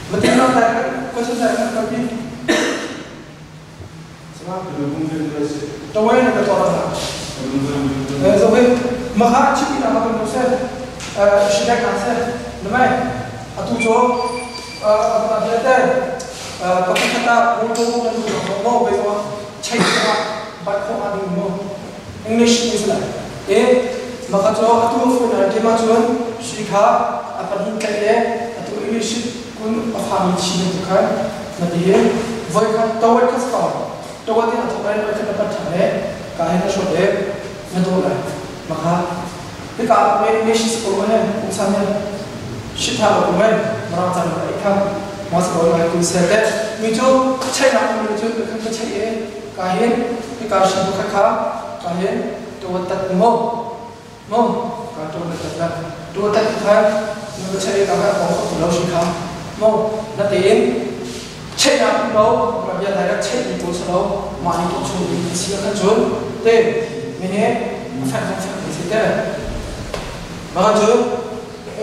Matin na tai kan question tai kan kalpi. Sama. Tawai na ka to na. Zo he maha chipi na ma kan se shida ka se namai atu cho bia te pakhat ta mo to na lu mo be zo chai ka bat kho ma ding mo English ni sala e maka cho atu fu na ke ma chun shi kha apan hin kai le atu English kun afami chi tu khan na ti he voi kha tawai kha ska tawai tin athokai na kha pat thane ka he na sho le na do la maka te ka me English school me ung san ne shi tha lo me marang chan ka ikha ma sa lo lai kun se te mi chu chai na mi chu ka kha chai e ka he te ka shi bu kha kha ka he to tat mo mo ka to na tat la to tat kha ni chai ka ka ko lo shi kha mo na te chai na lo ma bia dai chai ni ko sa lo ma ni to chu ni si ka chun te mi he fa fa fa ni se te ma ka chu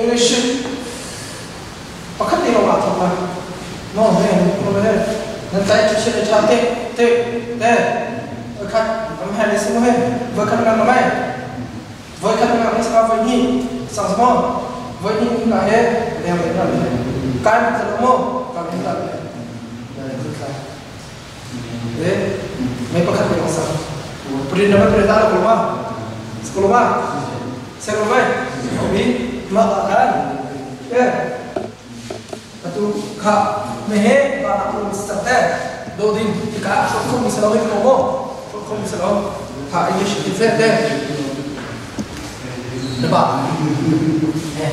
English pakhat te lo ma thok ma mo he mo he nan tai chu che cha te te te khat am ha ni se mo he voi khat ngang mai voi khat ngang ni sa voi ni sang mo voi ni ni ka he le le na le kai ma sa mo ka ni la le le me pakhat te sa pri na ma pri ta lo ma skolo ma se ko mai obi ma ka kan eh atu kha me he ba na ko sa te do din ka so ko mi sa lo ko mo so ko mi sa lo kha English ti fe te na ba eh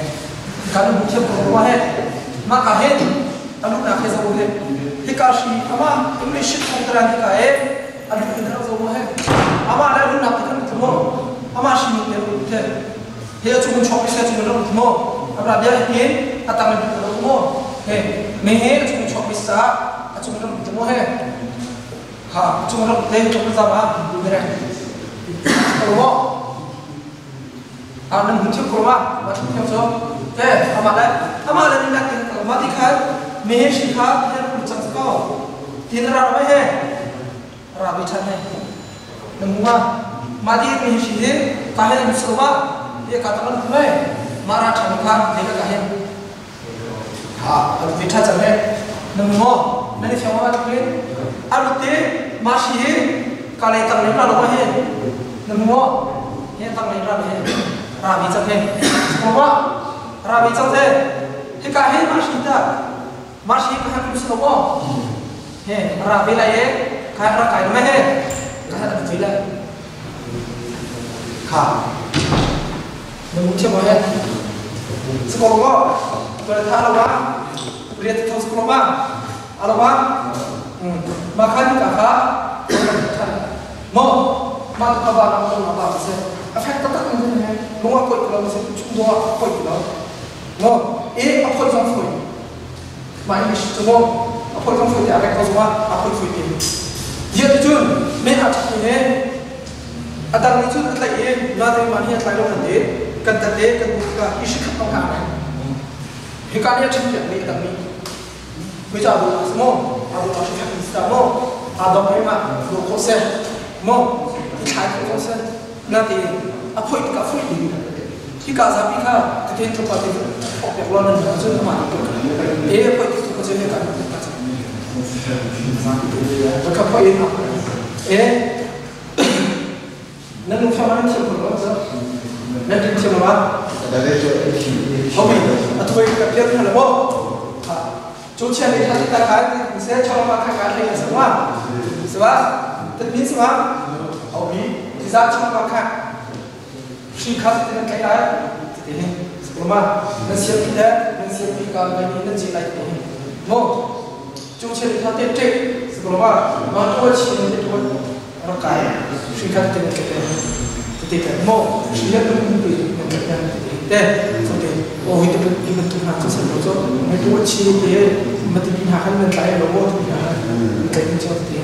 ka nu thiam ko ma he ma ka he anu na khe zo he hi ka shi ama English thong tran hi ka e anu na zo mo he ama la nu na kan tu mo ama shi ni te ru te he chu mun chok se chu mun ro mo abra bia hin atang ni ro mo he me he chu mun chok sa a chu mun ro tu mo he ha chu mun ro te chu mun za ma du mere ko mo a nam hun chu ko ma ma chu thiam so te ama la ama la ni na ke ma ti kha me he shi kha he ru chang ko tin ra ma he ra bi chan he nam ma ma ti me shi he ka he nu so ma ye ka ta man me ma ra chan kha le ka he ha a bi tha chan he nam mo na ni thiam ma ti a lu te ma shi he ka le tang le ra lo ma he nam mo he tang le ra he ra bi chan he ko ma ra bi chan he he ka he ma shi ta ma shi ka ha ku so mo he ra bi la ye ka ra kai ma he ka ha bi la kha na mu che mo he skol mo ko tha la wa riat tho skol ma ala wa ma kha ni ka kha mo ma ka ba na mo ma ba se affect ta ta ni he lunga ko ko se chu do ko ko mo e a ko jong foi ma English chu mo a ko jong foi ya ka ko ma a ko foi ti ye tu chun me a cha ni he adang ni chun atlai e na te ma ni atlai lo kan te kan ta te kan bu ka i shi khat tong ka na he ka ni chin ya ni adang ni mi cha bu mo a bu ta shi khat ni sa mo a dong he ma do ko se mo i thlai ko se na te a phoi ka phoi ni hi ka za pi kha te ten chu pa te ok lo na na chu ma ni ko e phoi ti ko che he ka ta cha ka phoi na e na nu pha ma ni thiam ko lo cha na tin thiam ma 好比啊，推个别看了不？啊，主持人他是在看，你现在敲了嘛？看看那个什么，是吧？这名什么？好比第三敲了嘛？看，谁看是这个开来？这点，是不嘛？那先皮的，那先皮刚刚你那进来的，么？主持人他对这，是不嘛？嘛，多钱的多，然后改，谁看这个这个，这点，么？谁也不能对，那个对，so te o hi te hi ban tu ha chu san lo cho mai tu chi te ma ti bin ha han nan tlai lo mo tu ha tlai ni cho te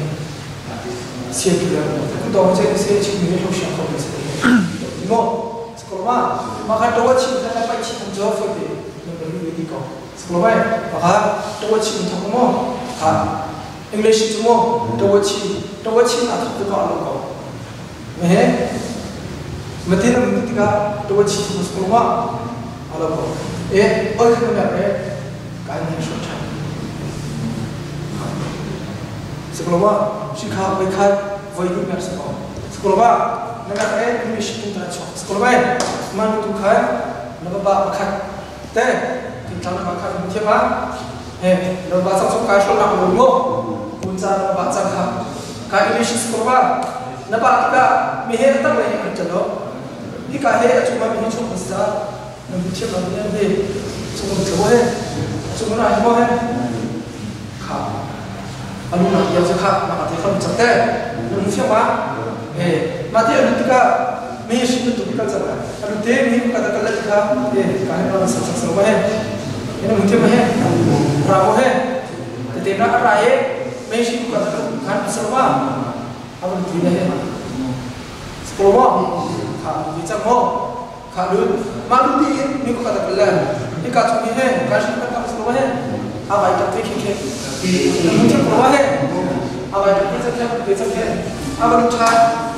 sia ki la ku do che se chi ni ho sha ko se te mo sko ma ma ka to chi ka pa chi jo fo te no ba lu ni ko sko ba ba Maka tawachi thok mo kha English chu mo tawachi tawachi na thok ko alo ko me matina mutika tawachi thok ko ma alo ko e oi kha na re kai ni sho cha sekoloma shikha oi kha voi ni mer se ko sekoloma na na e English tu ta cho sekoloma man tu kha na ba ba kha te tin tang na kha mu thia ma he na ba sa so ka sho na ko mo kun cha na ba cha kha ka English sekoloma na ba ka me he ta le ha cha lo ni ka he chu ma mi chu sa na mu thia ma ni he chu mo chu he chu mo na he mo he kha anu na ya cha kha ma te kha cha te na mu thia ma e ma te anu tika me shi tu ka cha anu te mi ka ta ka la kha e ka he na sa sa sa ma he ina mu thia ma he ra mo he te te na ra e me shi ka ta kha sa ma anu ti na he skolo ma kha ni cha mo kha lu ma lu ti mi ko ka ta ka la ni ka chu ni he ka shi ka ta skolo he a bai ta te khe khe mu thia ko ma he a bai ta te cha khe te cha khe a ba lu cha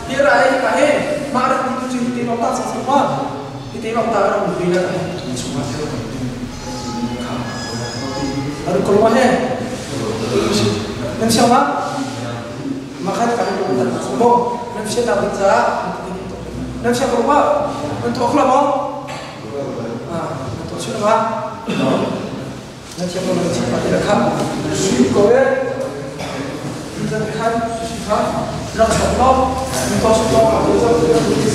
hi ra e ka he ma ra ti tu chi ti no ta sa sa ma ti te no ta ra mu ti na chu ma the kha aru ko ma he nem sia ma ma kha ka ko ta sa mo nem sia na cha nem sia ko ma nem to khla mo à to chu ma nem sia ko na chi pa te kha su ko e 在看看让小猫，你告诉我，我这这这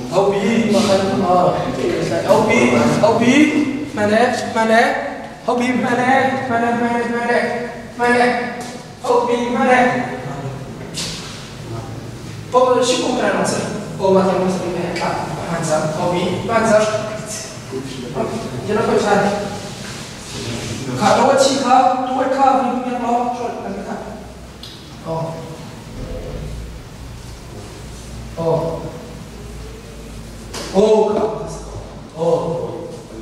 Hopi makan hopi hopi mana mana hopi mana mana mana mana mana hopi mana 我是公开老师，我马上老师来看，慢着，hopi 慢着，你那快看，卡多七卡多卡，你不要说那个看，哦，哦。哦，哦，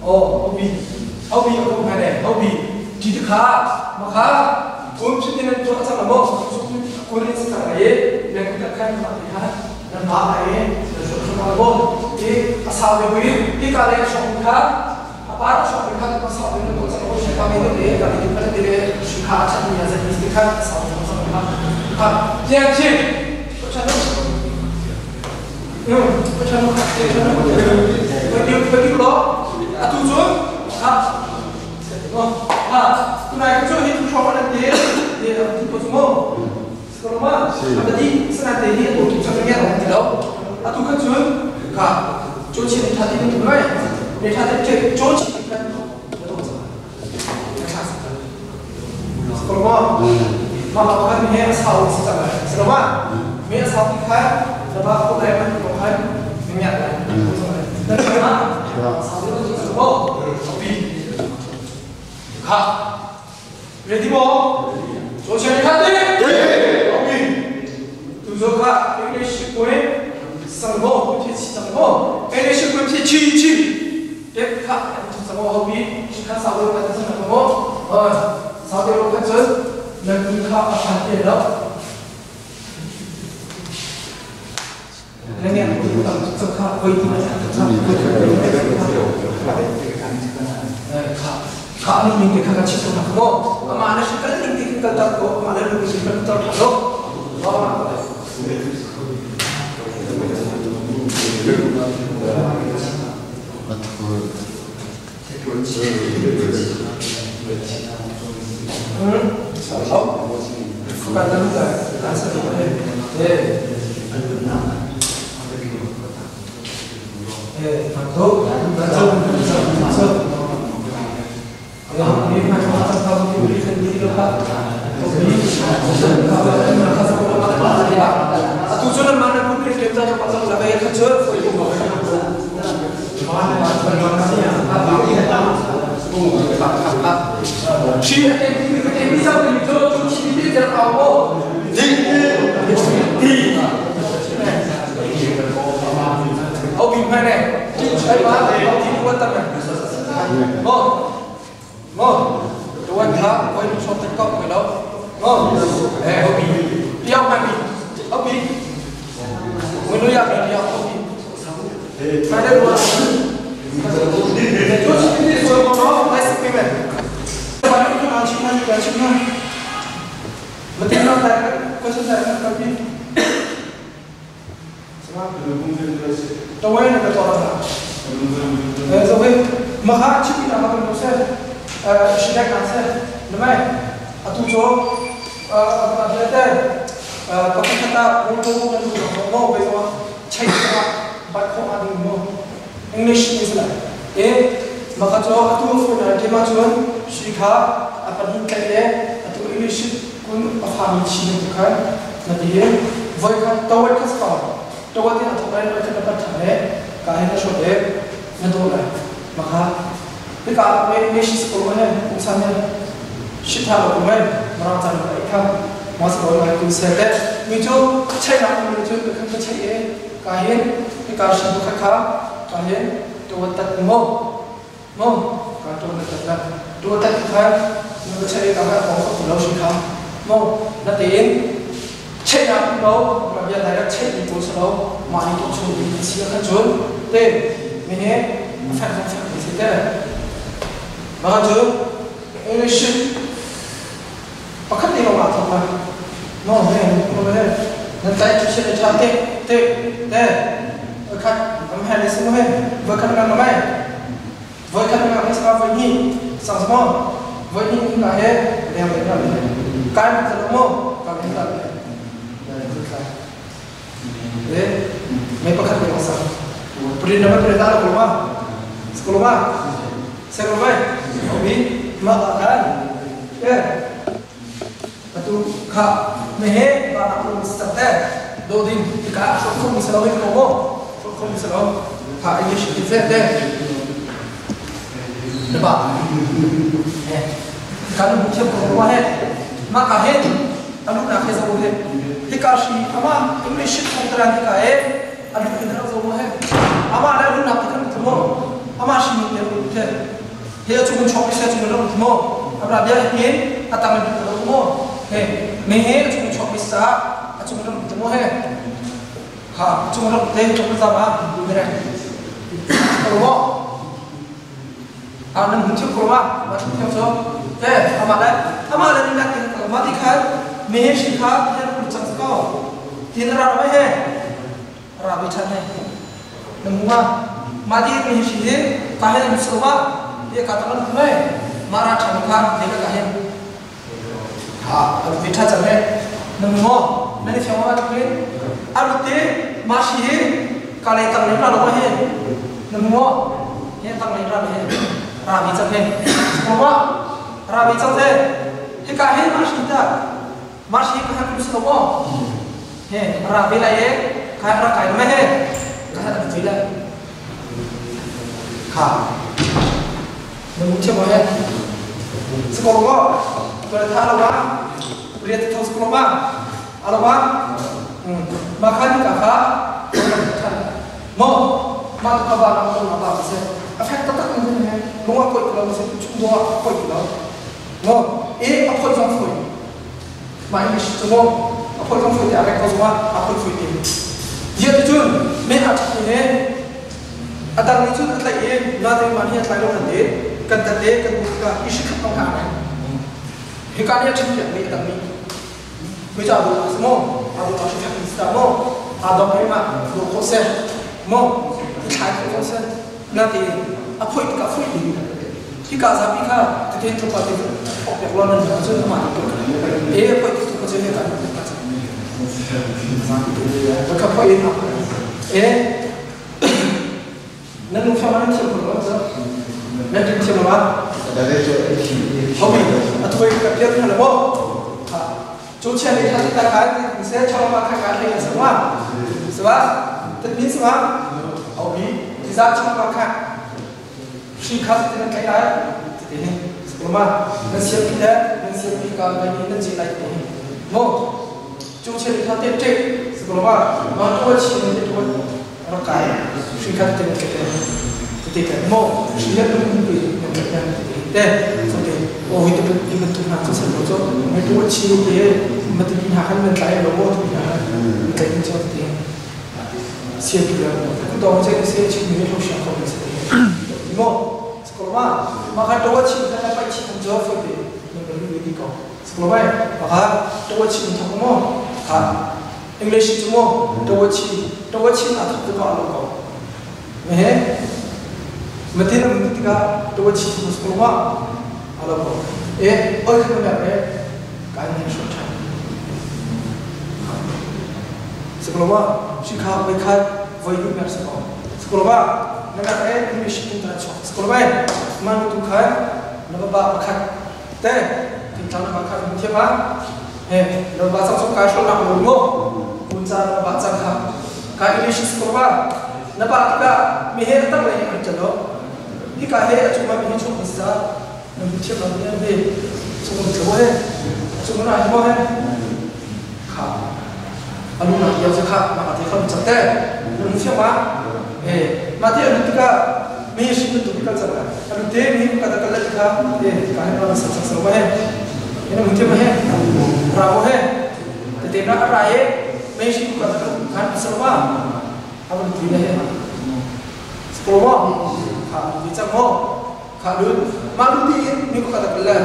哦，ဟုတ်ပြီဟုတ်ပြီအခုမှန်တယ်ဟုတ်ပြီဒီတစ်ခါမခါဘုံဖြစ်တဲ့တော့အစမမောကိုရင်းစတာရဲ့လက်ကခိုင်းမှာဟာနဘာရဲ့ဆိုတော့ဘောဒီအစာဝေဒီကလည်းရှောင်းခါအပါရှောင်းခါကဆောင်းနေတော့ဆောင်းရှိကမေတဲ့ကဒီပတ်တဲ့ရှိခါချက်နေရတဲ့ဒီခါဆောင်းဆောင်းခါဟာပြန်ဖြစ်ချန်တော့ 嗯，我全部看，全部我丢我丢了，啊，杜准，啊，哦，啊，本来做你做什么的，你做什么？什么嘛？啊，不的，是那得你做做什么样的了？啊，杜克准，卡，做起你他的你来，你他的这做起你看，我做什么？啥子？什么嘛？妈妈看你操是怎么？什么嘛？没操你看。什么后来们我还明眼的，那什么，啥子都是什么，比，看，ready 不？左前看对，对，OK，左手看，English 滚，什么？不贴什么？English 滚贴七七，别看，什么后边？看啥子？看什么？呃，啥子？我看这，那你看看电脑。 那这卡会卡卡你明天看看清楚了么？阿妈那是跟你明天跟到过，阿妈那是跟到他喽，好吗？嗯，好，反正在，但是对，对。走，走，走，走。好平凡嘞，哎妈，好听我等嘞，哦，哦，ตัวท้าไว้ชอบตะกอบไปแล้วอ๋อเออเอาบีเดี๋ยวมาบีเอาบีไม่รู้อยากบีเดี๋ยวเอาบีมาได้รู้就是你说的喏，来视频没？มาดูอาชีพมาดูอาชีพมามาเต้นน้องแต่ก็จะใส่กับพี่สมาตัวเองก็ตัวละเออ所以มาหาชีวิตมาเป็นตัวเองရှိတဲ့ကဆက်နမဲအတူချိုအပြတဲ့ပကခတာဘုံဘုံကလူမောဘေဇောချိုက်တာဘတ်ခေါအဒီမော English is la e maka cho atu fu na ke ma chun shi kha apan hin kai le atu English kun afami chi ne khan na ti voi kha tawai kha ska tawai ti athokai na ka pat thale ka he na sho de na do la maka ဒီကမေမေရှိစကိုမဲဥစားနေရှိထားလို့မဲမရောချန်လိုက်ခမောစကိုမဲကူဆက်တဲ့မိချိုချိုင်လာမိချိုခခချိုင်ရေကာဟင်ဒီကာရှိဘခခကာဟင်တောတတ်မောမောကာတောတတ်လာတောတတ်ခါမိချိုင်ကာကောလောရှိခမောနတေင်ချိုင်လာမောမပြတဲ့ချိုင်ဒီကိုစလောမာနီတော့ချိုဒီစီခချုံတဲ့မင်းဖက်ဖက်ဖက်စီတဲ့ 맞아. English. pakhat lo ma thok ma no he no he nan tai chu che cha te te te khat am ha le sim he voi khat ngam mai voi khat ngam sa voi ni sang mo voi ni ka he le le le kai ma mo ka me ta le le me pakhat lo sa Print nama print ala koloma sekoloma sekoloma obi ma kan eh atu kha me he ba na ko sa te do din ka so ko mi sa lo ko mo so ko mi sa lo kha English ti fe te na ba eh kan bu thiam ko mo he ma ka he anu na khe zo he hi ka shi ama English thong tran hi ka e anu kin ra zo mo he ama la lu na kan mo ama shi ni te lu te he chu mun chok se chu mun ro mo abra bia hin atang lu ro mo he me he chu mun chok sa a chu mun ro mo he ha chu mun ro te chu mun za ma me re ko mo à nằm hứng chịu của mà mà chúng theo cho thế à mà lại đi lại cái mà đi khai mẹ sĩ khá thế nó cũng chẳng có tiền ra mấy he ra bị chăn này nằm mua mà đi mẹ sĩ thế ta hay làm sao mà cái cả tao nó mà ra chẳng khá thế cái cái ha ở bị chăn chẳng này nằm mua nên theo mà chúng à lúc thế mà sĩ cái này tăng lên ra đâu he nằm mua he tăng lên ra he rabi chang he ma rabi chang he he ka he ma shi ta ma shi ka ha ku so mo he rabi la ye ka ra kai me he ka ha ti la kha ne mu che mo he sko mo ko tha la wa riat tho sko ma ala wa ma kha ni ka kha mo ma ka ba na ko ma ba se affect ta ta ni he lunga koi lo se chung do koi lo mo e a phoi jong phoi ma English chu mo a phoi jong phoi ya ko ma a phoi phoi ti dia ti chun me a tha ni he adang ni chun atlai e na te ma ni atlai lo han de kan ta te kan bu ka i shi khat tong ka na he ka ni chin ya ni adang ni mi cha bu mo a bu ta shi khat ni sa mo a dong he ma do ko se mo ti thai ko se na ti a phoi ka phoi ni hi ka za pi kha ti ten chu pa ti ok lo nan chu ma ti e phoi ti ko che he ka ta ka phoi na e nan nu pha man thi ko lo cha nan ti thi ma ho bi a thoi ka pia na lo ha chu chen ni tha ta ka ni se cha ma kha ka le sa ma sa ba te ni sa ma ho bi ti za cha ma kha shi kha te na kai lai te he ko ma na sia pi da na sia pi ka ba ni na ji lai te he mo chu chen ni tha te te ko ma ma to chi ni te to ro kai shi kha te na te te te mo shi ya lu ni te te te so te o hi te pi ma tu na chu sa lo cho me to chi te ma te ni ha khan na tlai lo mo tu na te ni cho te sia pi la ku do che se chi ni lo sha ko se te mo sekolah ma maka doa chi kana pai chi kan jo fo te ni ni ni ko sekolah mai maka doa chi ni mo ha English chu mo doa chi na thak ko alo ko me he matina mutika doa chi mo sekolah ma alo ko e oi khan ma me kan ni sho cha sekolah ma shi kha oi kha voi ni mer se ko sekolah ma na e English tu tra cho sekolah mai man tu kha na ba ba kha te tin tang ba kha mu thia ba he na ba sa so ka sho na ko mo kun cha na ba cha kha ka English sekolah ba na ba ka me he ta le ha cha lo hi ka he chu ma mi chu sa na mu thia ba ni be chu mo chu he chu mo na mo he kha anu na ya cha kha ma te kha cha te na mu thia ba e ma te anu tika me shi tu ka cha la anu te mi ka ta ka la kha e ka he na sa sa sa ba he ina mu thia ba he ra bo he te te na ra e me shi ka ta ka sa ba anu ti le he sekolah kha ni cha mo kha lu ma lu ti mi ko ka ta ka la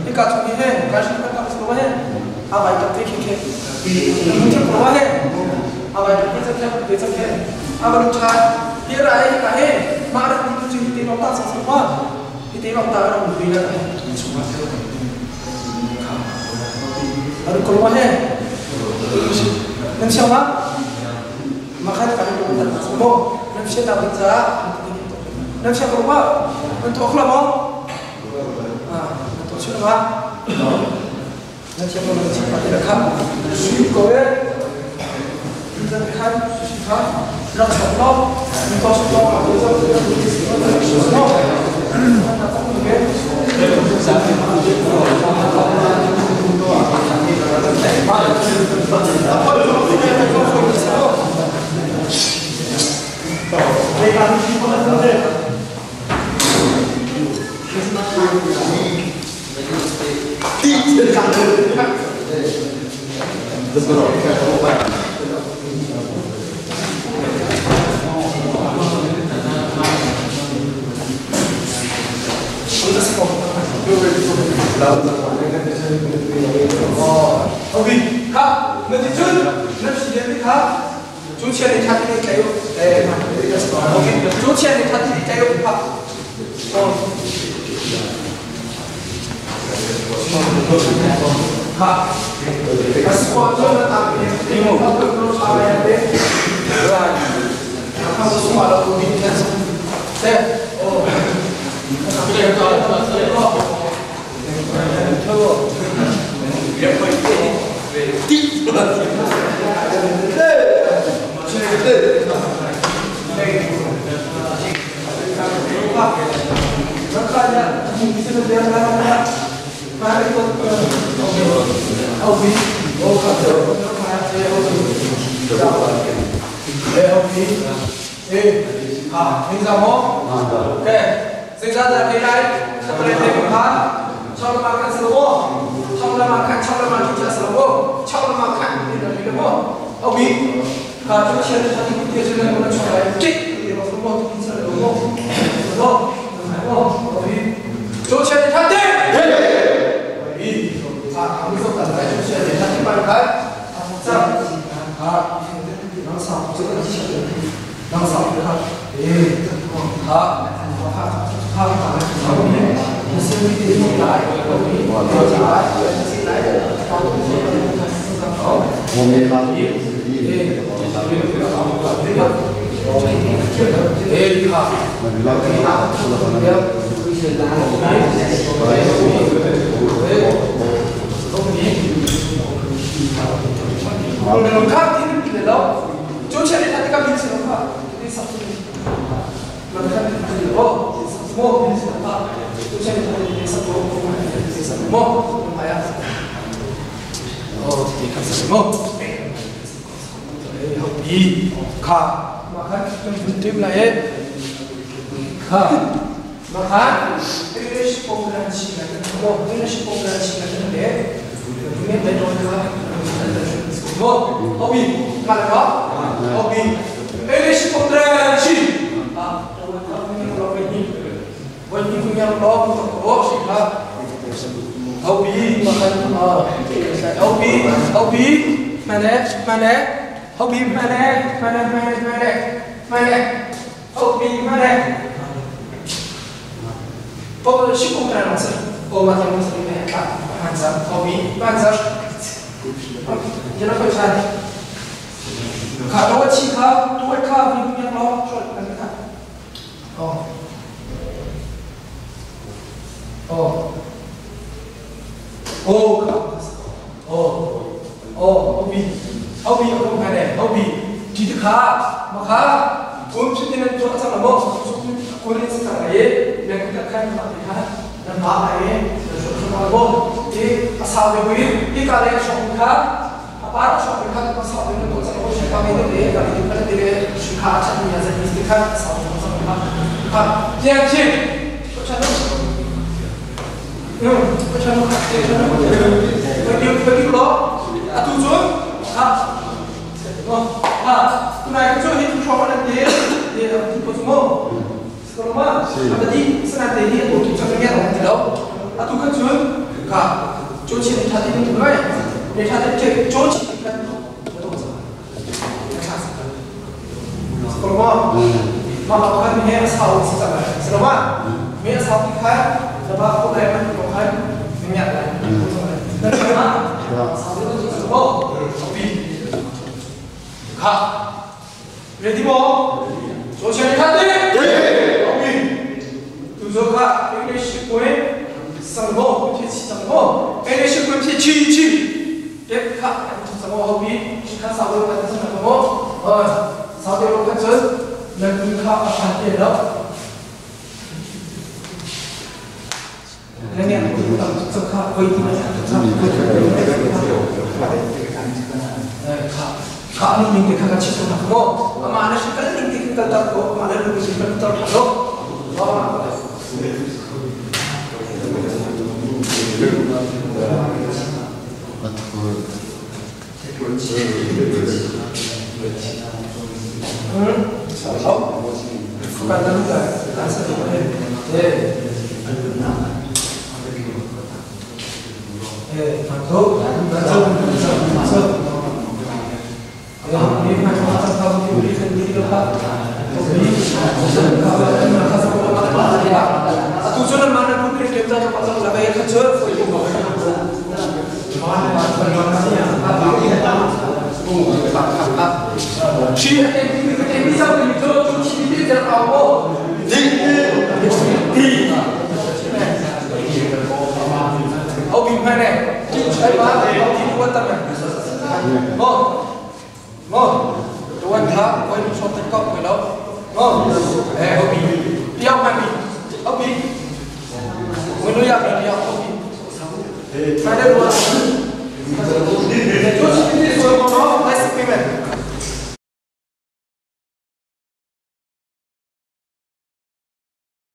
ni ka chu ni he ka shi ka ka sekolah he a bai ta te khe khe mu thia ko he a bai ta te cha khe te cha khe a ba lu cha hi ra e ka he ma ra ti chu ti no ta sa sa ma ti te no ta ra mu bi la chu ma kha aru ko he nan xiao ma ma kha ka ko ta mo Nan fian nak ding caah nan fiang ko ma? Nan tuah kho la maw? Ah, nan tuah chun ma? Nan thiam ko nan thiam pa te kha. Sui ko e. Nan khan sui kha rak chok lo. Nan tuah chok lo ma te zo te no. Nan na chok ke. Okay, kha, na ti cun, na si le kha, cu chia nih ṭha ti tlaih u. Okay, cu chia nih ṭha ti tlaih u. Kha. Kha. Aswa cu na tak ni mo ka ko sa le te. Kha swa la u bi na. Te. Oh. 左前看对，好比，读左看，应该是关生活，天气生活，应该是关天气气，别看什么好比，是看啥个看什么，啥地方看准，那你看看电脑。那年我当这卡规定的，这卡，卡你明天看看气数那么，阿妈那是跟明天跟到过，马来路是跟到了，啊。嗯，好，简单的，但是对，哎，走，走，走，走。